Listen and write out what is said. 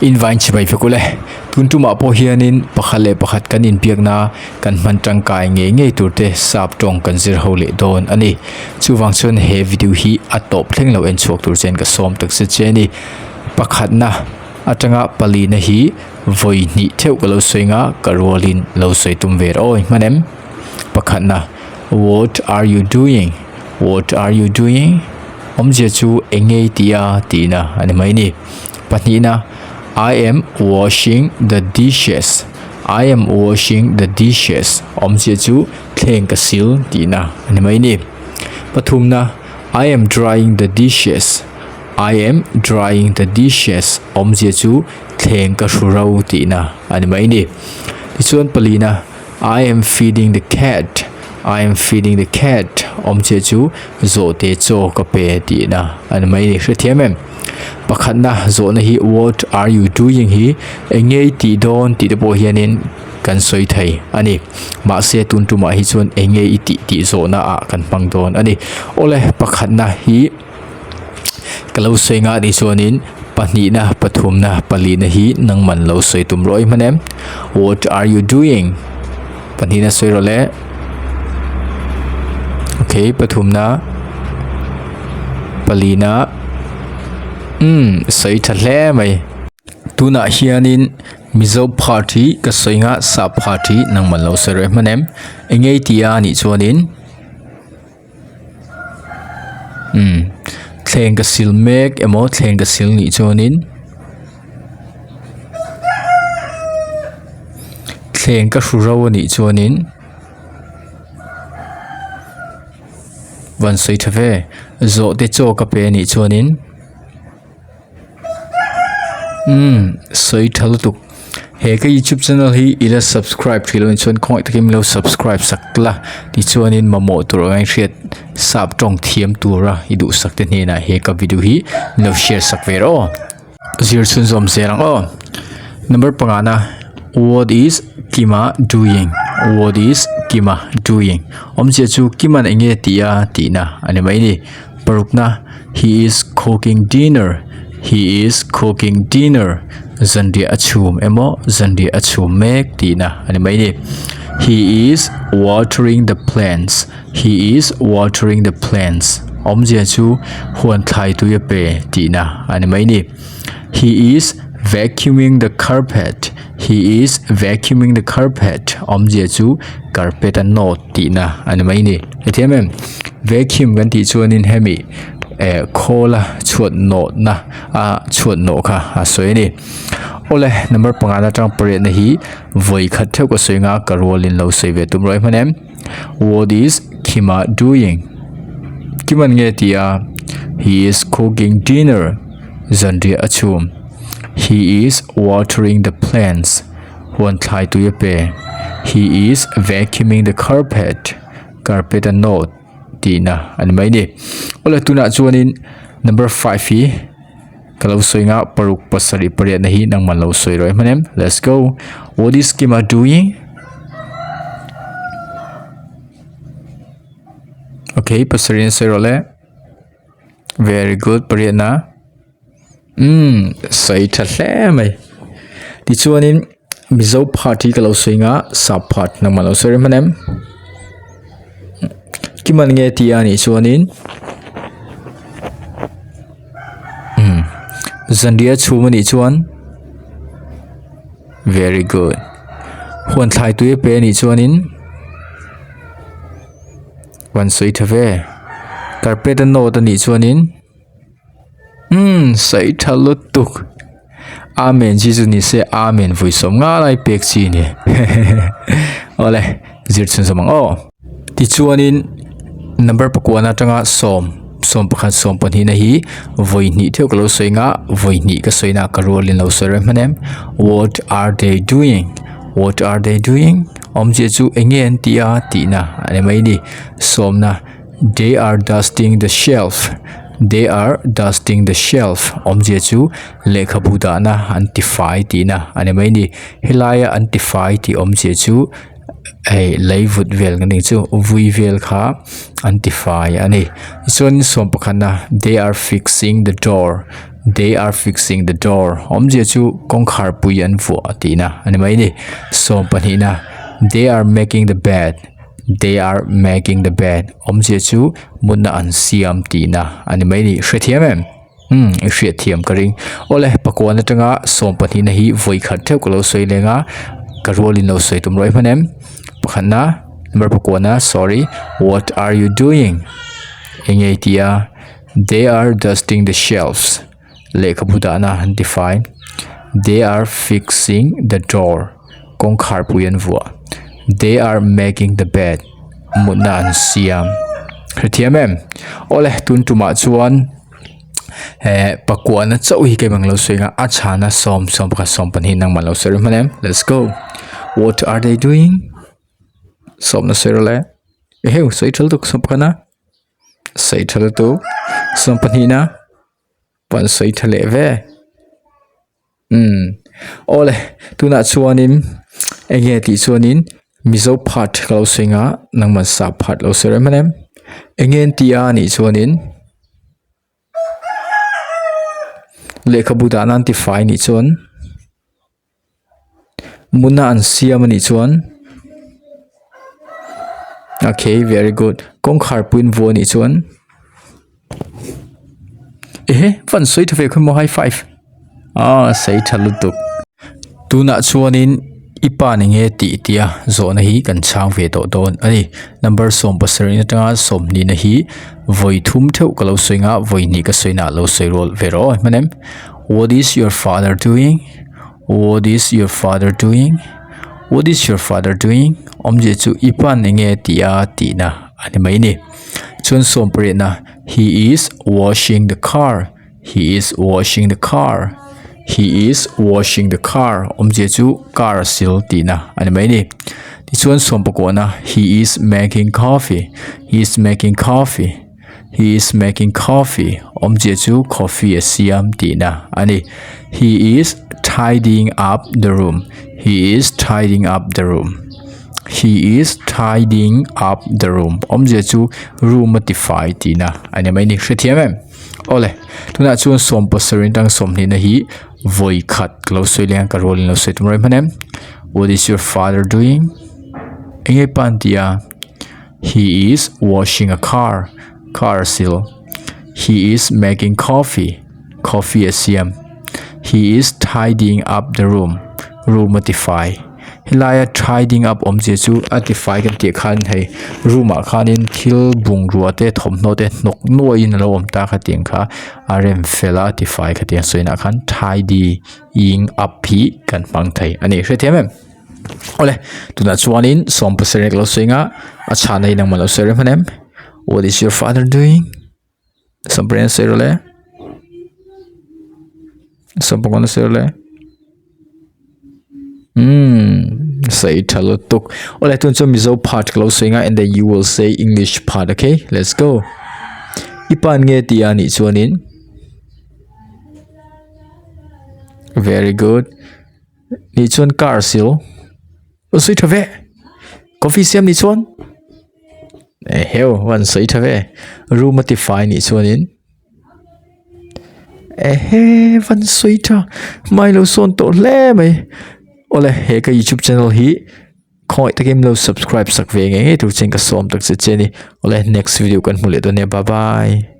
Invain chibai vek ule. Tun tumah pawh hianin pakhat leh pakhat kan inbiakna kan hman tangkai ngei ngei tur te sap tawng kan zir ho leh dawn a ni. Chuvang chuan he video hi a tawp thleng lo en chhuak tur chuan ka sawm tak zet che a ni. Pakhatna atanga palina hi vawi hnih theuh ka lo sawi nga ka rualin lo sawi tum ve rawh aw hman em? Pakhatna, What are you doing? What are you doing? Awmzia chu eng ngei tia tihna a ni mai ni. Pahnihna, I am washing the dishes. I am washing the dishes. Awmzia chu thleng ka sil tihna a ni mai ni. Pathumna, I am drying the dishes. I am drying the dishes. Awmzia chu thleng ka hru ro tihna a ni mai ni. Tichuan palina, I am feeding the cat. I am feeding the cat. Awmzia chu zawhte chaw ka pe tihna a ni mai ni. Hrethiam em? Pakhatna zawhna hi what are you doing hi eng nge i tih dawn tih te pawh hianin kan sawi thei a ni. Mahse tun tumah hi chuan eng nge i tih tih zawhna ah kan hmang dawn a ni. Awle pakhatna hi ka lo sawi nghah ni chuanin pahnihna pathumna palihna hi nangman lo sawi tum rawh i hman em? What are you doing? Pahnihna sawi rawh le. Okay pathumna palihna umm sawi tha hle mai. Tunah hianin Mizo part hi ka sawi nghah sap part hi nangman lo sawi rawh i hman em? Eng nge i tih a nih chuanin. Umm thleng ka sil mek emaw thleng ka sil nih chuanin thleng ka hru ro anih chuanin van sawi tha ve zawhte chaw ka pe anih chuanin. Umm sawi tha lutuk he ka youtube channel hi ila subscribe thei lo chuan khawngaih takin min lo subscribe sak la tichuanin mamawh tur ang a hriat sap tawng thiam tura i duhsak te hnenah he ka video hi min lo share sak ve rawh aw zir chhunzawm zel ang aw number pangana what is Kima doing what is Kima doing awmzia chu Kima'n eng nge tih a tihna a ni mai a ni. Parukna, He is cooking dinner, He is cooking dinner, Zanriah a chhum emaw zanriah a chhum mek tihna a ni mai a ni. He is watering the plants, He is watering the plants, Awmzia chu huan thlai tui a pe tihna a ni mai a ni. He is vacuuming the carpet, He is vacuuming the carpet, Awmzia chu carpet a nawt tihna a ni mai a ni. Hetiang em vacuum kan tih chuanin hemi eh khawla chhuat nawhna a chhuat nawh kha a sawi a ni. Awle number panga atang pariatna hi vawi khat theuh ka sawi anga ka rualin lo sawi ve tum rawh i hman em. What is Kima doing? Kiman nge ti a? He is cooking dinner. Zanriah a chhum. He is watering the plants. Huan thlai tui a pe. He is vacuuming the carpet. Carpet a nawt tihna a ni mai a ni. Awle tunah chuanin number five hi ka lo sawi anga paruk pasarih pariatna hi nangman lo sawi rawh i hman em let's go what is Kima doing okay pasarih an sawi rawh le very good pariatna umm sawi tha hle mai tichuanin mizo part hi ka lo sawi anga sap part nangmah lo sawi reng hman em kiman nge tih a nih chuanin umm zanriah chhum a nih chuan very good huan thlai tui a pe a nih chuanin. Van sawi tha ve carpet a nawt a nih chuanin umm sawi tha lutuk amen chi chu ni se amen vawi sawm nga lai pek chi a ni awle zir chhun zawm ang aw tichuanin number pakua atanga sawm sawm pakhat sawm pahnih na hi vawi hnih theuh ka lo sawi anga vawi hnih ka sawi na ka rualin lo sawi reng hman em what are they doing what are they doing. Awmzia chu eng nge an tih a tihna a ni mai a ni. Sawmna, They are dusting the shelf, They are dusting the shelf, Awmzia chu lehkhabu dahna an tifai tihna a ni mai a ni. Helaia an tifai tih awmzia chu hei lei vut vel kan tih chu vui vel kha an tifai a ni. Tichuan sawm pakhatna, They are fixing the door. They are fixing the door awmzia chu kawngkhar pui an vuah tihna a ni mai a ni. Sawmpahnihna They are making the bed They are making the bed awmzia chu mutna an siam tihna a ni mai a ni. Hrethiam em? Umm i hriatthiam ka ring. Awle pakuan atanga sawmpahnihna hi vawi khat theuh ka lo sawi leng a, ka rualin lo sawi tum rawih hman em? Pakhatna number pakuana sorry what are you doing? Enge i tih a? They are dusting the shelves lehkhabu dahna an tifai They are fixing the door kawngkhar pui an vuah They are making the bed mutna an siam hrethiam em awle tun tumah chuan eh pakuahna chauh hi keimah ang lo sawi ang a a chhana sawm sawm pakhat sawm pahnih nangmah lo sawi reng hman em let's go what are they doing sawmna sawi rawh le eheu sawi tha lutuk sawm pakhat na. Sawi tha lutuk sawmpahnihna pawh an sawi tha leh ve umm awle tunah chuanin eng nge tih chuanin mizo part ka lo sawi ang a nangman sap part lo sawi rem em eng nge an tih a nih chuanin lehkhabu dahna an tifai nih chuan. Muna an siam anih chuan okay very good kawngkhar puiin vuah anih chuan ehe van sawi tha ve khawi maw high five ah sawi tha lutuk tunah chuanin i pa ni nge tih tia zawhna hi kan chhang ve tawh dawn a ni number 17 atanga 20 na hi vawi thum theuh ka lo sawi ang a vawi hnih ka sawi na lo sawi rual ve rawh aw hman em. What is your father doing? What is your father doing? What is your father doing? Awmzia chu i pan enge tih a tihna a ni mai ni. Chuan sawmpariatna He is washing the car. He is washing the car. He is washing the car. Awmzia chu car a sil tihna a ni mai ni. Tichuan sawmpakuahna He is making coffee. He is making coffee. He is making coffee awmzia chu coffee a siam tihna a ni. He is tidying up the room. He is tidying up the room. He is tidying up the room awmzia chu room a tifai tihna a ni mai ni. Hrethiam em? Awle, tunah chuan 17 atang 20 na hi vawi khat ka lo sawi leng a ka rualin lo sawi tum rawih hman em? What is your father doing? Enge pa an ti a? He is washing a car, car a sil. He is making coffee, coffee a siam. He is tidying up the room, room a tifai. Helaia tidying up awmzia chu a tifai kan tih khan hei room ah khanin thil bungrua te thawmhnaw te hnawk nuaiin a lo awm ta khatiang kha a rem fel a tifai khatiang sawiin ah khan tidying up hi kan hmang thei a ni hrethiam em. Awle tunah chuanin 17 ka lo sawi ang a a chhana in engmah lo sawi reng hman em what is your father doing 18 a sawi rawh le 19 a sawi rawh le umm sawi tha lutuk awle tun chuan mizo part ka lo sawi ang a and then you will say english part okay let's go i pa nge tih a nih chuanin very good. Nih chuan car sil a sawi tha ve coffee siam nih chuan eheu a an sawi tha ve room a ti fai nih chuanin ehe van sawi tha hmai lo sawn tawh hle mai awle he ka youtube channel hi khawngaih takin lo subscribe sak ve ngei ngei tur chuan ka sawm tak che che a ni awle next video kan hmu leh dawn nia bye bye.